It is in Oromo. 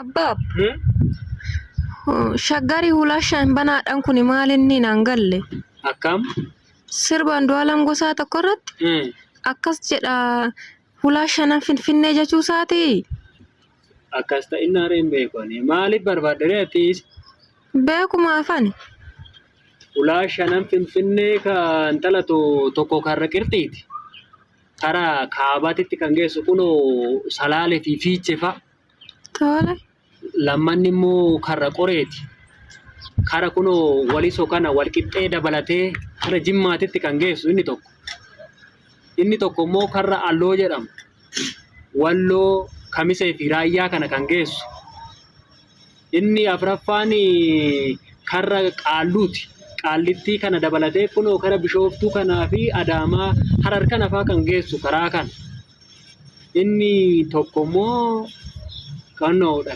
Abbaab, shaggarii hulaa shan banaadhaan kun maal inni naan galle? Akkam? Sirba Andu'aalam Gosaa tokko irratti akkas jedha hulaa shanan Finfinnee jechuu isaatii? Akkas ta'innaa reen beeku ani. Maaliif barbaadde ati? Beekuma afani. Hulaa shanan Finfinnee kan dhalatu tokko karra qirxiiti. Karaa kaabaatitti kan geessu kunoo Salaalee fi Fiichee fa'a. Tole. Lammanni immoo karra qoreeti. Kara kunoo walisoo kana walqixxee dabalatee kara Jimmaatitti kan geessu inni tokko. Inni tokko immoo karra Alloo jedhama. Walloo, Kamisee fi Raayyaa kana kan geessu. Inni afraffaan karra Qaalluuti. Qaallittii kana dabalatee kunoo kara Bishooftuu kanaa fi Adaamaa Harar kana fa'aa kan geessu karaa kana. Inni tokko immoo kanoodha.